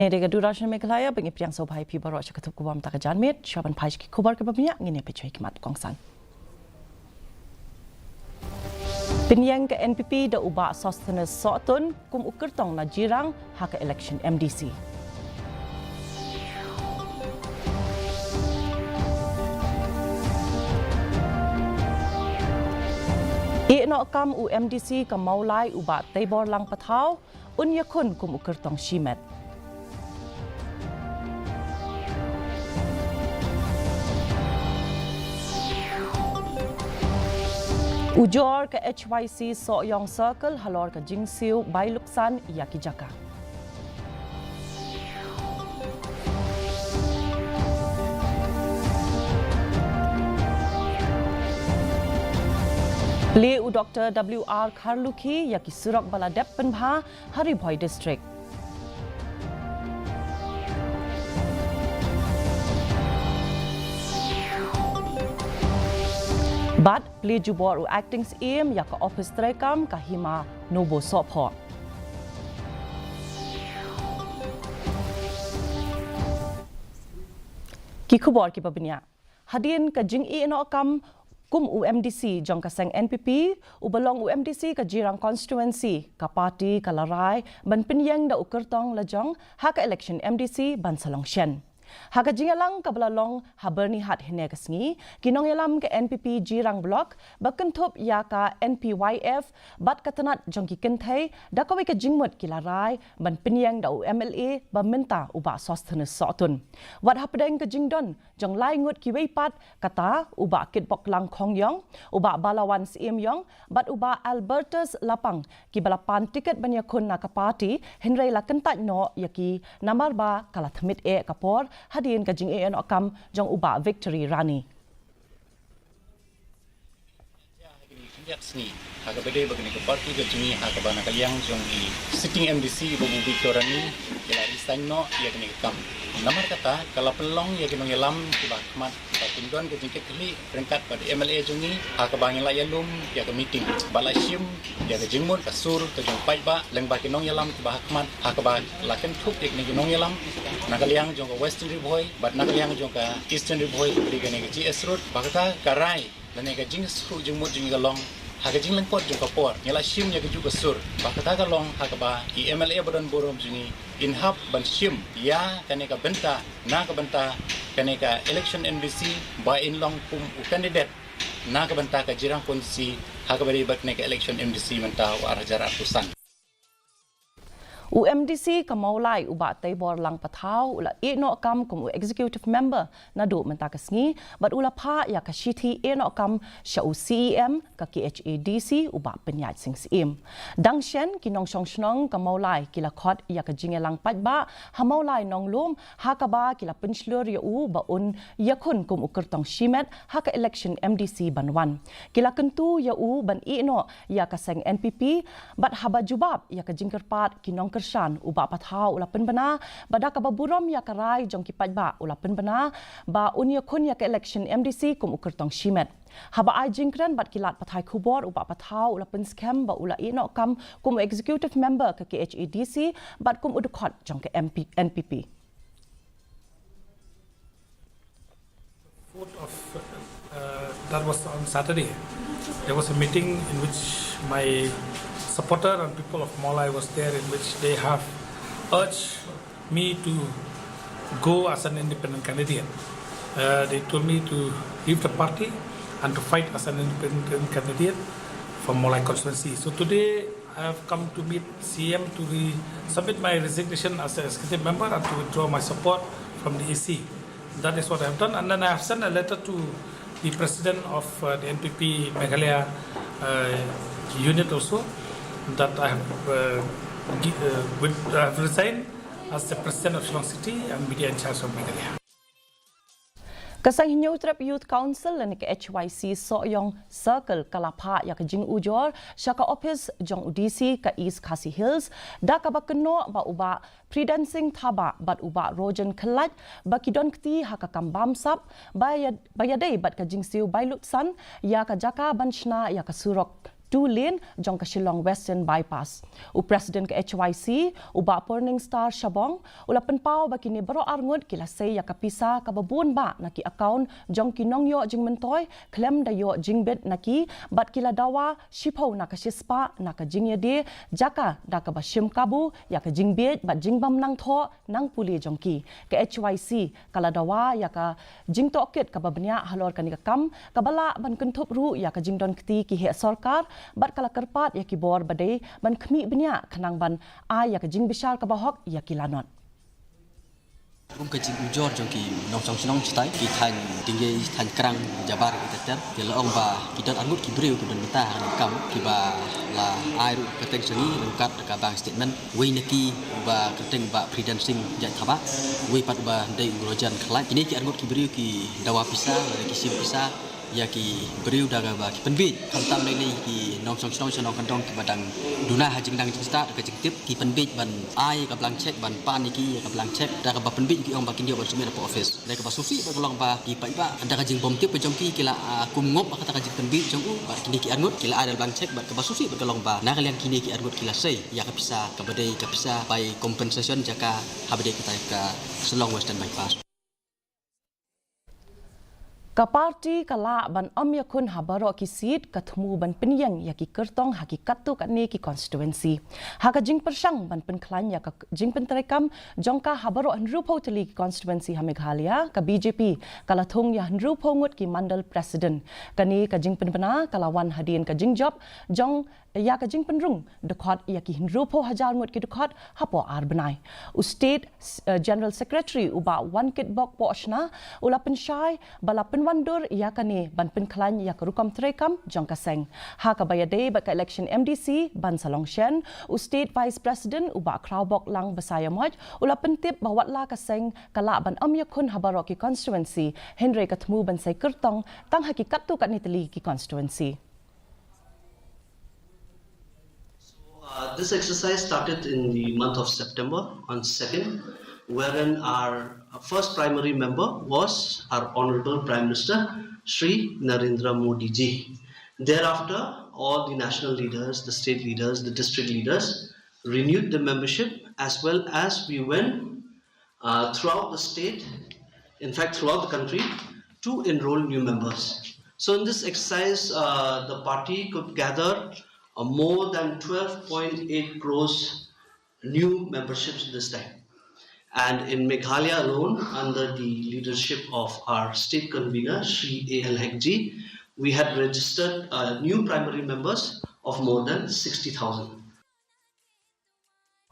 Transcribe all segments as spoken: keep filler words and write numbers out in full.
Ngi dei ka Doordarshan Meghalaya, ba ngi pdiang sngewbha ïa phi baroh sha ka tnat khubor mynta ka janmiet, sha ban phai sha ki khubor kiba bniah, ngin ïa peit shuwa ki mat kongsan. Pynïeng ka N P P da u Bah Sosthenes Sohtun kum u kyrtong na Jirang ha ka election M D C. Ïehnoh kam u M D C ka Mawlai u Bah Teibor Langpathaw, un ïakhun kum u kyrtong shimet. Ujor ka H Y C Sohiong Circle halor ka jingsiew bai luksan ïa ki jaka. Plie u Doctor W R Kharlukhi ïa ki surok ba la dep pynbha ha Ri Bhoi District. Bad plie jubor u Acting Syiem ïa ka ophis treikam ka Hima Nobosohphoh. Ki khubor kiba bniah. Hadien ka jingïehnoh kam kum u M D C jong ka seng N P P, uba long u M D C ka Jirang Constituency, ka party ka la rai ban pynïeng da u kyrtong lajong ha ka election M D C ban sa long shen. Ha ka jingïalang kaba la long ha Byrnihat hynne ka sngi, ki nongïalam ka N P P Jirang Block, ba kynthup ïa ka N P Y F bad ka tnat jong ki kynthei, da kawei ka jingmut ki la rai ban pynïeng da u M L A ba mynta u Bah Sosthenes Sohtun. Wat hapdeng ka jingdon jong lai ngut kiwei pat, kata u Bah Kitboklang Khongïong, u Bah Balawan Syiemïong bad u Bah Albertus Lapang, kiba la pan tiket ban ïakhun na ka party, hynrei la kyntait noh ïa ki namar ba ka la thmit eh ka por hadien ka jingïehnoh kam jong u Bah Victory Rani. Ha kine ki khyndiat sngi, ha kaba dei ba kane ka party ka jong ngi, ha kaba na ka liang jong i sitting M D C Bah Victory Rani, ki la resign noh ïa kane ka kam. Namar kata ka la pynlong ïa ki nongïalam kiba khmat, kiba kyndon ka jingkitkhlieh ryngkat bad i M L A jong ngi, ha kaba ngi la ïalum ïa ka meeting, ba la shim ïa ka jingmut ka sur ka jong paidbah lyngba ki nongïalam kiba ha khmat, ha kaba la kynthup ïa kine ki nongïalam na ka liang jong ka Western Ri Bhoi bad na ka liang jong ka Eastern Ri Bhoi, kaba dei kane ka G S Road. Ba kata ka rai lane ka jingsuk jingmut jong ngi ka long, ha ka jinglyngkot jong ka por ngi la shim ïa kajuh ka sur. Ba kata ka long ha kaba i M L A ba don burom jong ngi in hap ban shim ïa kane ka bynta, na ka bynta kane ka election M D C, ba in long kum u candidate na ka bynta ka Jirang Constituency, ha kaba dei bad kane ka election M D C mynta u ar hajar arphew san. U M D C ka Mawlai u Bah Teibor Langpathaw u la ïehnoh kam kum u executive member naduh mynta ka sngi, bad u la phah ïa ka shithi ïehnoh kam sha u C E M ka K H A D C u Bah Pynïaid Sing Syiem. Dang shen ki nongshong shnong ka Mawlai ki la khot ïa ka jingïalang paidbah ha Mawlai Nonglum, ha kaba ki la pynshlur ïa u ba un ïakhun kum u kyrtong shimet ha ka election M D C ban wan. Ki la kyntu ïa u ban ïehnoh ïa ka seng N P P, bad haba jubab ïa ka jingkyrpad ki nongkyrshan, u Bah Pathaw u la pynbna ba da kaba burom ïa ka rai jong ki paidbah, u la pynbna ba un ïakhun ïa ka election M D C kum u kyrtong shimet. Haba ai jingkren bad ki lad pathai khubor, u Bah Pathaw u la pynskhem ba u la ïehnoh kam kum u executive member ka K H A D C bad kum u dkhot jong ka M P, N P P. Fourth of, uh, that was on Saturday. There was a meeting in which my supporter and people of Mawlai was there, in which they have urged me to go as an independent candidate. Uh, they told me to leave the party and to fight as an independent candidate for Mawlai constituency. So today I have come to meet C M to re-, submit my resignation as an executive member and to withdraw my support from the A C. That is what I have done. And then I have sent a letter to the president of, uh, the N P P Meghalaya, uh, unit also, that I have, uh, gi-, uh, with, I have resigned as the president of Shillong City and media in charge of Meghalaya. Ka Seng Hynñiewtrep Youth Council lane ka H Y C Sohiong Circle ka la phah ïa ka jingujor sha ka ophis jong u D C ka East Khasi Hills, da kaba kynnoh ba u Bah Pridan Singh Thabah bad u Bah Rojan Khyllait ba ki don kti ha ka kam bamsap ba ïa, ba ïadei bad ka jingsiew bai luksan ïa ka jaka ban shna ïa ka surok two lane jong ka Shillong Western Bypass. U President ka H Y C, u Bah Purning Star Shabong, u la pynpaw ba kine baroh arngut ki la sei ïa ka pisa kaba bun bah na ki account jong ki nongïoh jingmyntoi khlem da ïoh jingbit na ki, bad ki la dawa shiphew na ka shispah na ka jingïadie jaka da kaba shim kabu ïa ka jingbieit bad jingbym nang thoh nang pule jong ki. Ka H Y C ka la dawa ïa ka jingtohkit kaba bniah halor kane ka kam, kaba lah ban kynthup ruh ïa ka jingdon kti ki heh sorkar, bad ka la kyrpad ïa ki bor ba dei ban khmih bniah khnang ban ai ïa ka jingbishar kaba hok ïa ki lanot. Kum ka jingujor jong ki nongshong shnong shatai ki thaiñ Tingei, thaiñ Krang, Jabar, ki ter ter, ki la ong ba ki don arngut ki briew ki don mynta ha kane ka kam, kiba la ai ruh ka teng sha ngi ryngkat ka bank statement. Wei na ki uba kyrteng Bah Pridan Singh Jait Thabah, wei pat uba dei u Rojan Khlait. Kine ki arngut ki briew ki dawa pisa, lane ki shim pisa ïa ki briew da kaba ki pynbieit. Khamtam lei lei ki nongshong shnong sha nongkyndong kiba dang duna ha jingnang jingstad, ka jingtip, ki pynbieit ban ai ka blank check, ban pan ïa ki ïa ka blank check da kaba pynbieit ki ong ba kin ïoh ban submit hapoh office. Lei kaba sngewsih bad ka long ba ki paidbah da ka jingbymtip ka jong ki, ki la, ah, kum ngop ha kata ka jingpynbieit jong u, bad kine ki arngut ki la ai da blank check, bad kaba sngewsih bad ka long ba na ka liang kine ki arngut ki la sei ïa ka pisa kaba dei ka pisa bai compensation jaka haba dei kata ka Shillong Western Bypass. Ka party ka lah ban ym ïakhun ha baroh ki seat, ka thmu ban pynïeng ïa ki kyrtong ha ki katto katne ki constituency. Ha ka jingpyrshang ban pynkhlaiñ ïa ka jingpyntreikam jong ka ha baroh hynriewphew tylli ki constituency ha Meghalaya, ka B J P ka la thung ïa hynriewphew ngut ki mandal president. Kane ka jingpynbna ka la wan hadien ka jingjop jong ïa ka jingpynrung dkhot ïa ki hynriewphew hajar ngut ki dkhot hapoh ar bnai. U State, eh, General Secretary u Bah Wankitbok Pohshna u la pynshai ba la pynwandur ïa kane ban pynkhlaiñ ïa ka rukom treikam jong ka seng. Ha kaba ïadei bad ka election M D C ban sa long shen, u State Vice President u Bah Khrawbok Lang Basaiawmoit u la pyntip ba watla ka seng ka lah ban ym ïakhun ha baroh ki constituency, hynrei ka thmu ban sei kyrtong tang ha ki katto katne tylli ki constituency. Uh, this exercise started in the month of September on second, wherein our first primary member was our Honorable Prime Minister Shri Narendra Modi ji. Thereafter, all the national leaders, the state leaders, the district leaders renewed the membership, as well as we went uh, throughout the state, in fact, throughout the country, to enroll new members. So, in this exercise, uh, the party could gather uh, more than twelve point eight crores new memberships this time. And in Meghalaya alone, under the leadership of our state convener, Shri A L Hegde, we had registered uh, new primary members of more than sixty thousand.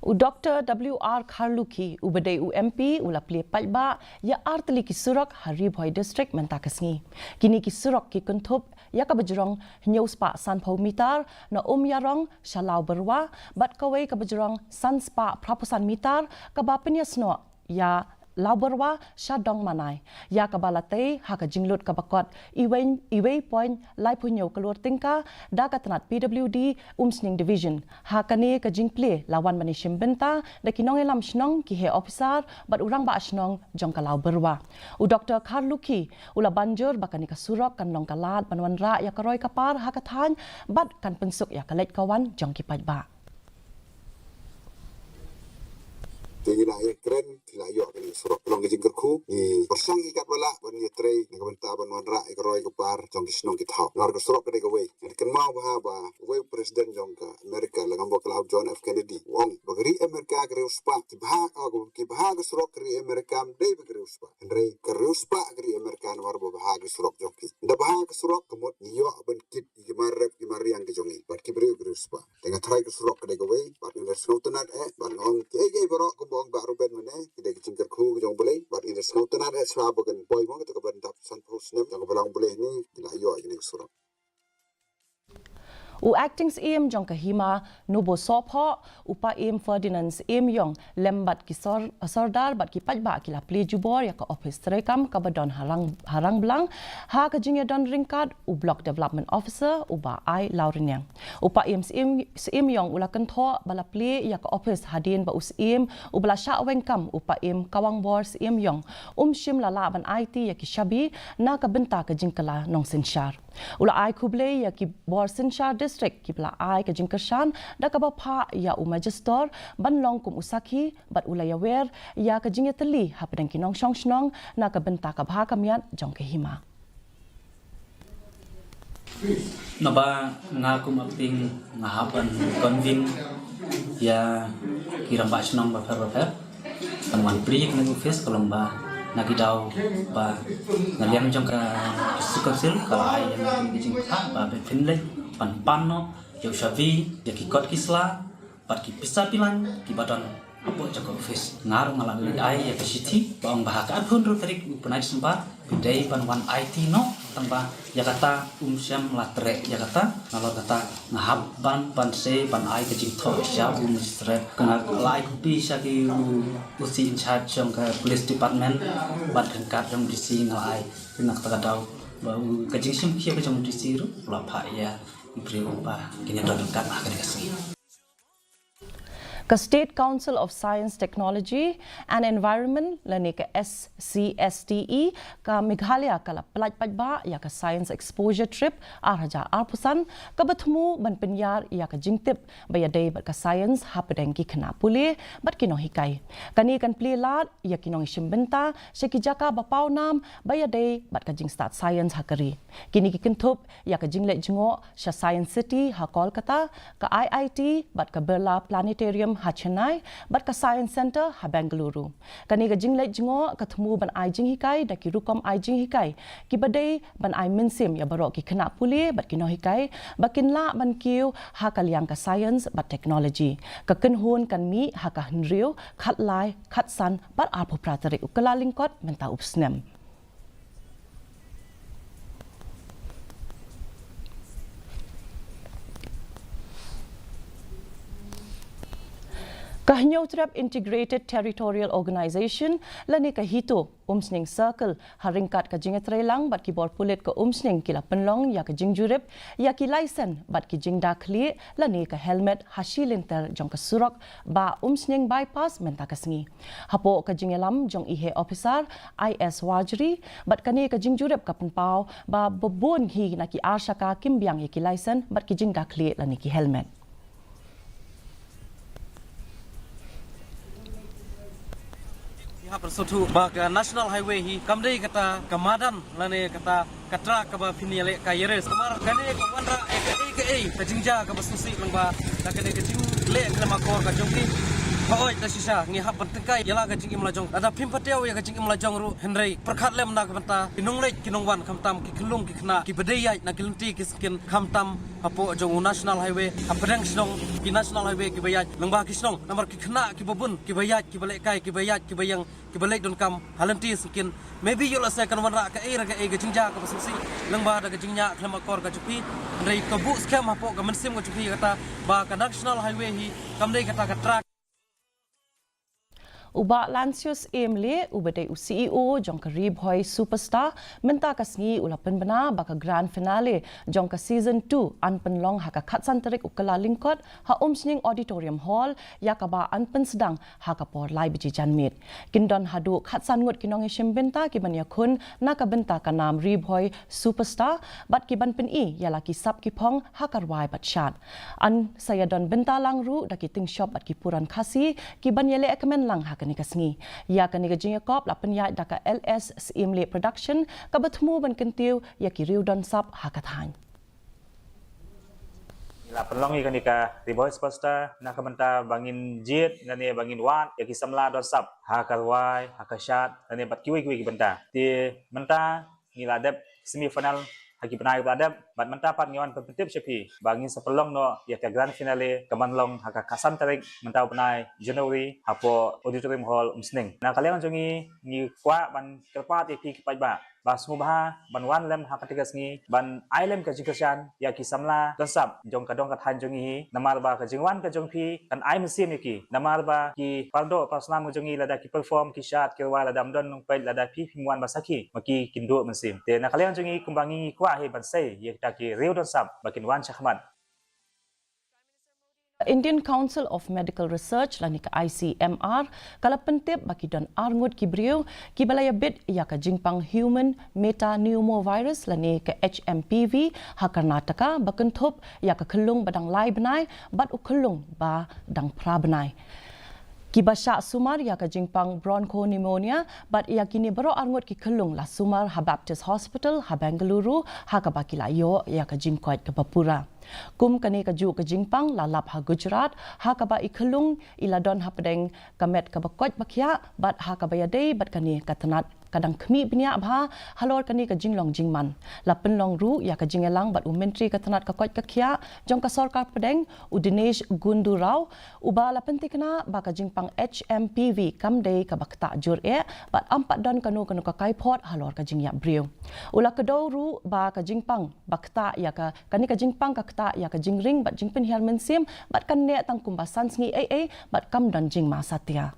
U Doktor W R Kharlukhi, uba dei u M P, u la plie paidbah ïa artylli ki surok ha Ri Bhoi District mynta ka sngi. Kine ki surok ki kynthup ïa kaba jrong hynñiew spah sanphew mitar na Umïarong sha Lawbyrwa, bad kawei kaba jrong san spah phraphew san mitar kaba pynïasnoh ïa Lawbyrwa sha Dongmanai, ïa kaba la tei ha ka jinglut kaba kot iwei, iwei point laiphew hynñiew klur tyngka da ka tnat P W D Umsning Division. Ha kane ka jingplie la wan ban ïashim bynta da ki nongïalam shnong, ki heh ophisar bad u rangbah shnong jong ka Lawbyrwa. U Doktor Kharlukhi u la ban jur ba kane ka surok kan long ka lad ban wanrah ïa ka roi ka par ha ka thaiñ bad kan pynsuk ïa ka leit ka wan jong ki paidbah. Te ngi la ïakren, ngi la ïoh kane ka surok. Ka long ka jingkyrkhu, ngi pyrshang ïa katba lah ban ïatrei na ka bynta ban wanrah ïa ka roi ka par jong ki shnong ki thaw. Namar ka surok ka dei kawei. Ngi kynmaw bha ba uwei u president jong ka America, lane ka John F Kennedy, u ong ba ka ri America ka riewspah. Ki bha, ah, ki bha ka surok ka ri America ym dei ba ka riewspah. Hynrei ka riewspah ka ri America namar ba bha ka surok jong ki. Ynda bha ka surok ka mut ngi ïoh ban kit ïa ki mar rep ki mar riang ki jong ngi bad ki briew ka riewspah. Te nga tharai ka surok ka dei kawei, bad ngi da sngewtynnat eh, bad nga ong kiei kiei baroh kumba ong Bah Reuben mynne, ki dei ka jingkyrkhu ka jong U Blei, bad ngi da sngewtynnat eh shuwa ba kan poi mo kata kaba dap sanphew snem jong ka balang U Blei ne, ngi la ïoh ïa kane ka surok. U Acting Syiem jong ka Hima Nobosohphoh, u Paiem Ferdinand Syiemiong, lem bad ki sor, sordar bad ki paidbah ki la plie jubor ïa ka ophis treikam kaba don ha Rang, ha Rangblang, ha ka jingïadon ryngkat u Block Development Officer, u Bah I Lawriniang. U Paiem Syiem, Syiemiong u la kynthoh ba la plie ïa ka ophis hadien ba u Syiem uba la shah weng kam, u Paiem Kawangbor Syiemiong, um shym la lah ban aiti ïa ki shabi na ka bynta ka jingkylla nongsynshar. U la ai khublei ïa ki bor synshar district kiba la ai ka jingkyrshan da kaba phah ïa u Magister ban long kum u sakhi bad u la ïawer ïa ka jingïatylli hapdeng ki nongshong shnong na ka bynta ka bha ka miat jong ka hima. Naba nga kum acting nga hap ban convene ïa ki rangbah shnong bapher bapher. Kan wan plie kane ka office ka long ba na ki daw ba na liang jong ka District Council ka la ai ïa nga ka jingkyrpad ba phin leit ban pan noh ïa u shavi, ïa ki kot ki sla bad ki pisa pilan kiba don hapoh jong ka office. Nga ruh nga la leit ai ïa ka shithi ba ong ba ha ka arphew hynriew tarik u bnai December phi dei ban wan aiti noh, tang ba ïa kata um shym la treh ïa kata. Nalor kata nga hap ban, ban sei ban ai ka jingthoh sha u Magistrate. Nga la ai copy sha ki u, u C in charge jong ka Police Department bad ryngkat jong D C nga la ai. Te na kata ka daw ba u, ka jingshim khia ka jong D C ruh u la phah ïa u briew ba kin ïa don ryngkat ha kane ka sngi. Ka State Council of Science, Technology and Environment lane ka S C S T E ka Meghalaya ka la pyllait paidbah ïa ka Science Exposure Trip ar hajar arphew san kaba thmu ban pynïar ïa ka jingtip ba ïadei bad ka science hapdeng ki khynnah pule bad ki nonghikai. Kane kan plie lad ïa ki nongïashim bynta sha ki jaka ba pawnam ba ïadei bad ka jingstad science ha ka ri. Kine ki kynthup ïa ka jingleit jngoh sha Science City ha Kolkata, ka I I T bad ka Birla Planetarium ha Chennai bad ka Science Centre ha Bengaluru. Kane ka jingleit jngoh ka thmu ban ai jinghikai da ki rukom ai jinghikai kiba dei ban ai mynsiem ïa baroh ki khynnah pule bad ki nonghikai ba kin lah ban kiew ha ka liang ka science bad technology. Ka kynhun kan mih ha ka hynriew, khatlai, khatsan bad arphew phra tarik u Kyllalyngkot mynta u snem. Ka Hynñiewtrep Integrated Territorial Organization lane ka HITO Umsning Circle ha ryngkat ka jingïatreilang bad ki bor pulit ka Umsning ki la pynlong ïa ka jingjurip ïa ki laisen bad ki jingda khlieh lane ka helmet ha shi lynter jong ka surok ba Umsning Bypass mynta ka sngi. Hapoh ka jingïalam jong i Heh Ophisar I S Warjri bad kane ka jingjurip ka pynpaw ba babun hi na ki ar shaka kim biang ïa ki laisen bad ki jingda khlieh lane ki helmet. Ki hap sngewthuh ba ka National Highway hi kam dei kata ka madan lane kata ka track kaba phin ïaleh ka ïaris. Namar kane ka wanrah ïa kaei kaei ka jingjia kaba sngewsih lyngba da kane ka jingleh khlem akor ka jong ki. Hooid, da shisha ngi hap ban tyngkai ïa la ka jingim la jong. Lada phim patiaw ïa ka jingim la jong ruh, hynrei pyrkhat lem na ka bynta ki nongleit ki nongwan, khamtam ki khyllung ki khynnah kiba dei ïaid na ki lynti ki syngkien, khamtam hapoh jong u National Highway, hapdeng shnong ki National Highway kiba ïaid lyngba ki shnong. Namar ki khynnah kiba bun kiba ïaid, kiba lehkai, kiba ïaid, kiba ïeng, kiba leit donkam ha lynti syngkien. Maybe ïoh lehse kan wanrah kaei re kaei ka jingjia kaba sngewsih lyngba da ka jingñiah khlem akor ka jong phi. Hynrei ka buh skhem hapoh ka mynsiem ka jong phi kata ba ka National Highway hi kam dei kata ka track. U Bah Lancius Emley, uba dei u C E O jong ka Ri Bhoi Superstar, mynta ka sngi u la pynbna ba ka grand finale jong ka season two yn pynlong ha ka khatsan tarik u Kyllalyngkot ha Umsning Auditorium Hall, ïa kaba yn pynsdang ha ka por lai baje janmiet. Kin don haduh khatsan ngut ki nongïashim bynta kiban ïakhun na ka bynta ka nam Ri Bhoi Superstar bad kiban pyni ïa la ki sap ki phong ha ka rwai bad shad. Yn sa ïadon bynta lang ruh da ki tyngshop bad ki puran Khasi kiban ïalehkmen lang ha kane ka sngi. Ïa kane ka jingïakop la pynïaid da ka L S Syiemlieh Production kaba thmu ban kyntiew ïa ki riew don sap ha ka thaiñ. Ngi la pynlong ïa kane ka Ri Bhoi Superstar na ka bynta ba ngin jied lane ba ngin wad ïa ki samla don sap ha ka rwai, ha ka shad lane bad kiwei kiwei ki bynta. Te mynta ngi la dep semi final ha ki bnai ba la dep, bad mynta pat ngi wan pyntip sha phi ba ngin sa pynlong noh ïa ka grand finale kaban long ha ka khatsan tarik mynta u bnai January hapoh Auditorium Hall Umsning. Na ka liang jong ngi, ngi kwah ban kyrpad ïa phi ki paidbah ba sngewbha ban wan lem ha kata ka sngi, ban ai lem ka jingkyrshan ïa ki samla don sap jong ka dong ka thaiñ jong ngi hi, namar ba ka jingwan ka jong phi kan ai mynsiem ïa ki, namar ba ki pardoh parsnam ka jong ngi lada ki perform, ki shad, ki rwai, lada ym don nongpeit, lada phi phim wan ban sakhi, ma ki kin duh mynsiem. Te na ka liang jong ngi kumba ngi kwah hi ban sei ïa kita ki riew don sap ba kin wan shakhmat. Indian Council of Medical Research lane ka I C M R ka la pyntip ba ki don arngut ki briew kiba la ïabit ïa ka jingpang human metapneumovirus lane ka H M P V ha Karnataka ba kynthup ïa ka khyllung ba dang lai bnai bad u khyllung ba dang phra bnai. Kiba shah sumar ïa ka jingpang bronchopneumonia bad ïa kine baroh arngut ki khyllung la sumar ha Baptist Hospital ha Bengaluru ha kaba ki la ïoh ïa ka jingkoit kaba pura. Kum kane kajuh ka jingpang la lap ha Gujarat ha kaba i khyllung i la don hapdeng ka met kaba koit ba khiah bad ha kaba ïadei bad kane ka tnat ka dang khmih bniah bha halor kane ka jinglong jingman. La pynlong ruh ïa ka jingïalang bad u Myntri ka tnat ka koit ka khiah jong ka sorkar pdeng, u Dinesh Gundu Rao, uba la pynthikna ba ka jingpang H M P V kam dei kaba ktah jur eh bad ym pat don kano kano ka kaiphod halor ka jingïap briew. U la kdew ruh ba ka jingpang ba ktah ïa ka, kane ka jingpang ka ktah ïa ka jingring bad jingpynhiar mynsiem bad kan neh tang kumba san sngi ei ei bad kam don jingma satia.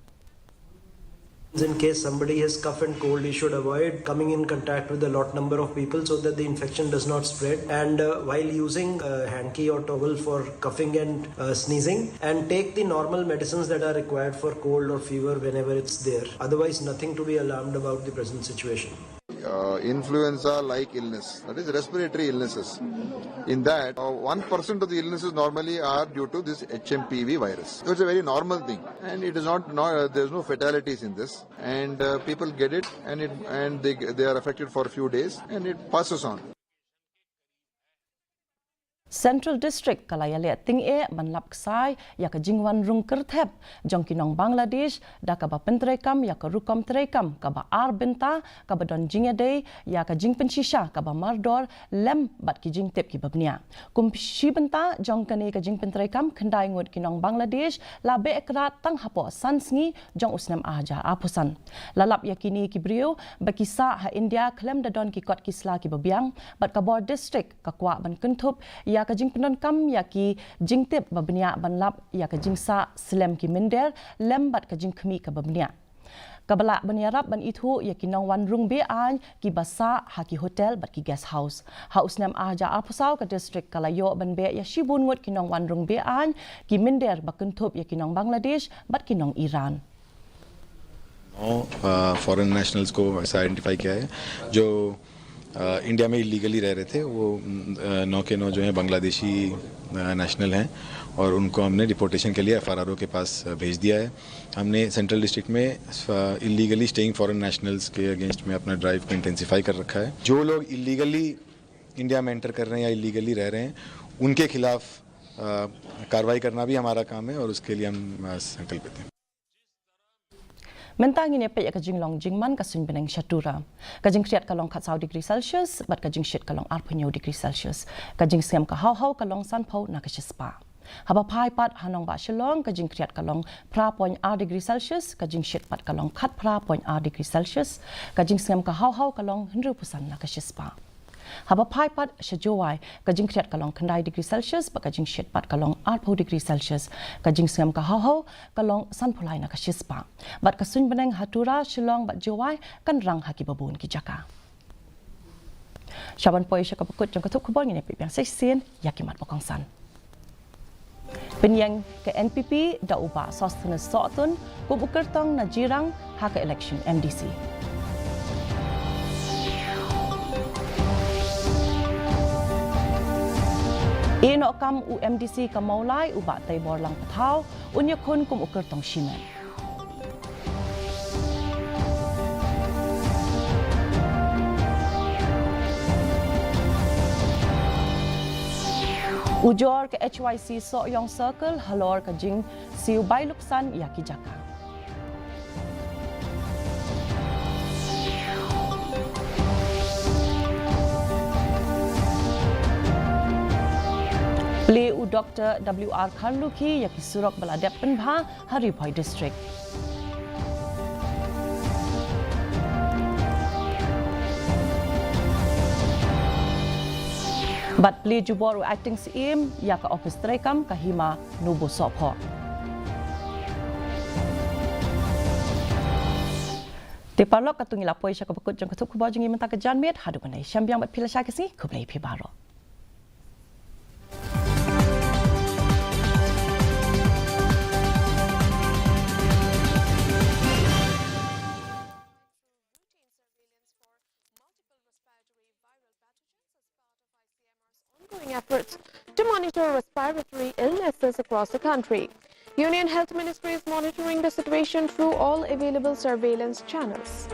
In case somebody has cough and cold, he should avoid coming in contact with a lot number of people so that the infection does not spread. And uh, while using a hanky or towel for coughing and uh, sneezing, and take the normal medicines that are required for cold or fever whenever it's there. Otherwise, nothing to be alarmed about the present situation. Uh, influenza like illness, that is respiratory illnesses. In that, uh, one percent of the illnesses normally are due to this H M P V virus. So it's a very normal thing, and it is not, no, uh, there's no fatalities in this. And uh, people get it, and it and they they are affected for a few days, and it passes on. Central District ka la ïaleh tyngeh ban lap ksai ïa ka jingwan rung kyrthep jong ki nong Bangladesh da kaba pyntreikam ïa ka rukom treikam kaba ar bynta kaba don jingïadei ïa ka jingpynshisha kaba mardor lem bad ki jingtip kiba bniah. Kum shi bynta jong kane ka jingpyntreikam, khyndai ngut ki nong Bangladesh la beh krat tang hapoh san sngi jong u snem ar hajar arphew san. La lap ïa kine ki briew ba ki sah ha India khlem da don ki kot ki sla kiba biang bad ka bor district ka kwah ban kynthup ïa ka jingpyndonkam ïa ki jingtip ba bniah ban lap ïa ka jingsah slem ki mynder lem bad ka jingkhmih kaba bniah. Kaba lah ban ïarap ban ithuh ïa ki nongwan rung be-aiñ kiba sah ha ki hotel bad ki guest house. Ha u snem ar hajar arphew saw ka district ka la ïoh ban beh ïa shibun ngut ki nongwan rung be-aiñ, ki mynder ba kynthup ïa ki nong Bangladesh bad ki nong Iran. नौ फॉरेन नेशनल्स को ऐसा आइडेंटिफाई किया है जो इंडिया में इलीगली रह रहे थे। वो नौ के नौ जो हैं बांग्लादेशी नेशनल हैं और उनको हमने डिपोर्टेशन के लिए एफआरआरओ के पास भेज दिया है। हमने सेंट्रल डिस्ट्रिक्ट में इलीगली स्टेइंग फॉरेन नेशनल्स के अगेंस्ट में अपना ड्राइव को इंटेंसिफाई कर रखा है। जो लोग इलीगली इंडिया में एंटर कर रहे हैं या इलीगली रह रहे हैं, उनके खिलाफ कार्रवाई करना भी हमारा काम है और उसके लिए हम संकल्पित हैं। Mynta ngin ïa peit ïa ka jinglong jingman ka suiñ bneng sha Tura. Ka jingkhriat ka long khatsaw degree Celsius bad ka jingshit ka long arphew hynñiew degree Celsius. Ka jingsngem ka haw haw ka long sanphew na ka shispah. Haba phai pat ha nongbah Shillong ka jingkhriat ka long phra point ar degree Celsius, ka jingshit pat ka long khatphra point ar degree Celsius, ka jingsngem ka haw haw ka long hynriewphew san na ka shispah. Haba phai pat sha Jowai ka jingkhriat ka long khyndai degree Celsius bad ka jingshit pat ka long arphew degree Celsius, ka jingsngem ka haw haw ka long sanphew lai na ka shispah. Bad ka suiñ bneng ha Tura, Shillong bad Jowai kan rang ha kiba bun ki jaka. Sha ban poi sha kaba kut jong ka thup khubor ngin ïa peit biang sa shisien ïa ki mat ba kongsan. Pynïeng ka NPP da u Bah Sosthenes Sohtun kum u kyrtong na Jirang ha ka election MDC. Ïehnoh kam u MDC ka Mawlai u Bah Teibor Langpathaw un ïakhun kum u kyrtong shimet. Ujor ka HYC Sohiong Circle halor ka jingsiew bai luksan ïa ki jaka. Plie u Doktor W R Kharlukhi ïa ki surok ba la dep pynbha ha Ri Bhoi District. Bad plie jubor u Acting Syiem ïa ka ophis treikam ka Hima Nobosohphoh. Te paralok, katto ngi la poi sha kaba kut jong ka thup khubor jong ngi mynta ka janmiet. Haduh ban ïashem biang bad phi lashai ka sngi, khublei phi baroh. ongoing efforts to monitor respiratory illnesses across the country. Union Health Ministry is monitoring the situation through all available surveillance channels.